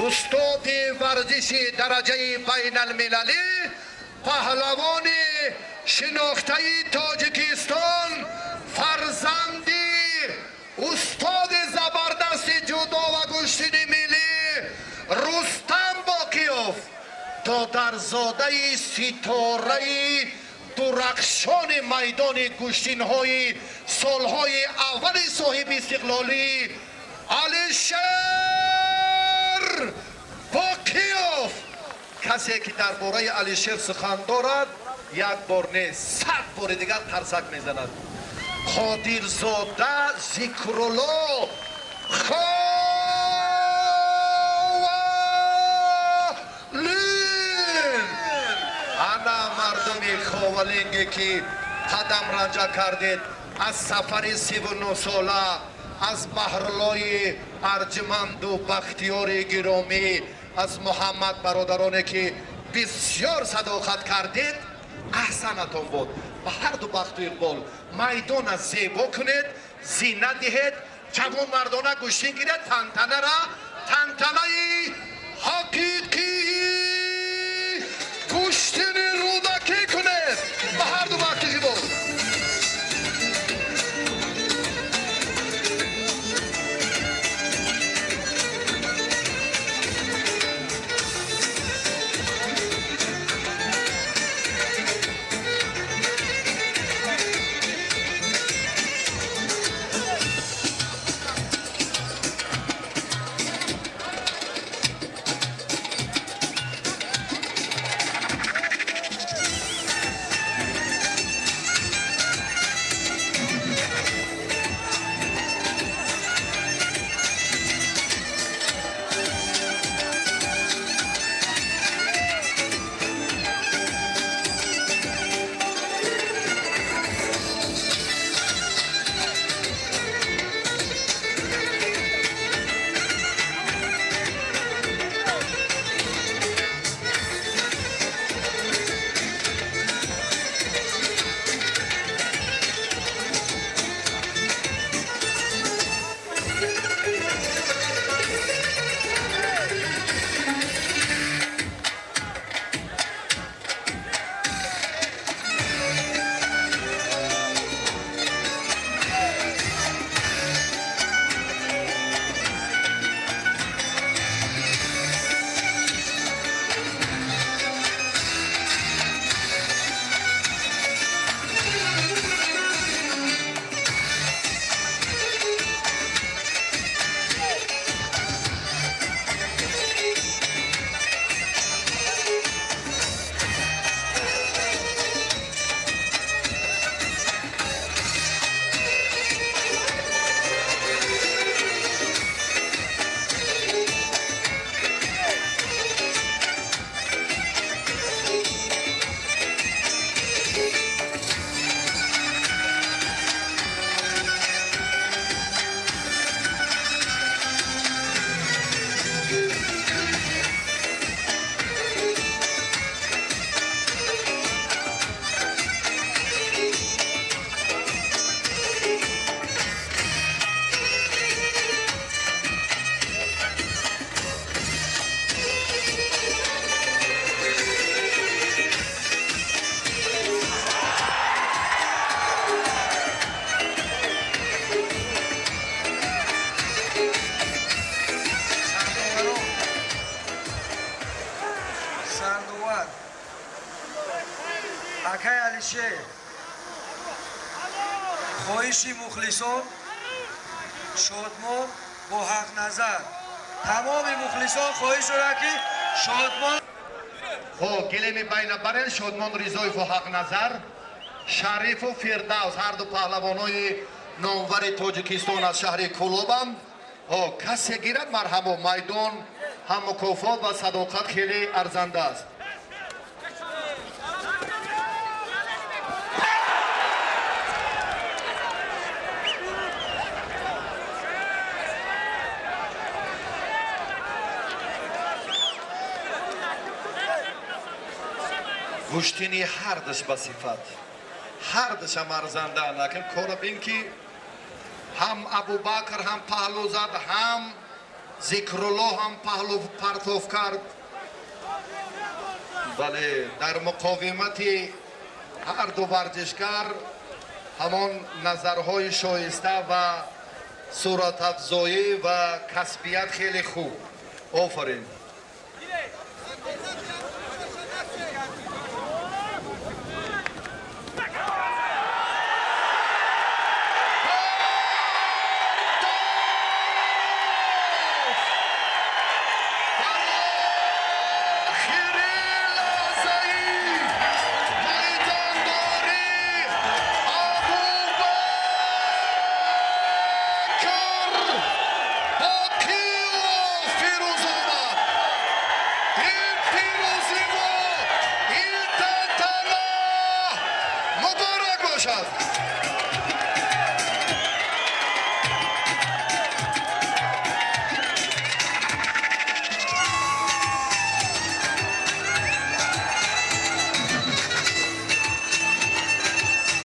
Устоди варзиши дараҷаи байналмилалӣ, паҳлавони шинохтаи Тоҷикистон, фарзанди устоди забардасти ҷудо ва гӯштини миллӣ Рустам Боқиёв, додарзодаи ситораи дурахшони майдони гӯштинҳои солҳои аввали соҳиби истиқлолӣ Алишер Боқиёв. Касе ки дар бораи Алишер сухан дорад, як бор не, 100 бори дигар қарсак мезанад. Қодирзода Зикрулло, Ховалин. Ана мардуми Ховалинге ки қадам ранҷа кардед аз сафари 39 сола, аз Баҳруллои арҷманду Бахтиёри гиромӣ, аз Муҳаммад, бародароне ки бисёр садоқат кардед, аҳсанатон буд. Ба ҳарду бахту иқбол. Майдона зебо кунед, зинат диҳед, ҷавонмардона гӯштин гиред, тантанара тантанаи ҳақиқии гӯштини Рӯдакӣ кунед. Ба ҳарду бахту иқбол. Сардоварон, сардовар, акай Алишер, хоҳиши мухлисон: Шодмон бо Ҳақназар. Тамоми мухлисон хоҳиш дорад, ки Шодмон Хо, гилеми байна барен. Шодмон Ризоеву Ҳақназар, Шарифу Фирдавс, ҳарду паҳлавонои номвари Тоҷикистон аз шаҳри Кӯлобам. Ҳо, касе гирад, марҳамо. Майдон ҳам мукофот ва садоқат хеле арзанда аст. Гӯштини ҳардаш ба сифат, ҳардашам арзанда. Лакин кора бин, ки ҳам Абубакр ҳам паҳлӯ зад, ҳам Зикрулло ҳам паҳлу партов кард. Бале, дар муқовимати ҳар ду варзишгар ҳамон назарҳои шоиста ва суратафзоӣ ва касбият хеле хуб. Офарин.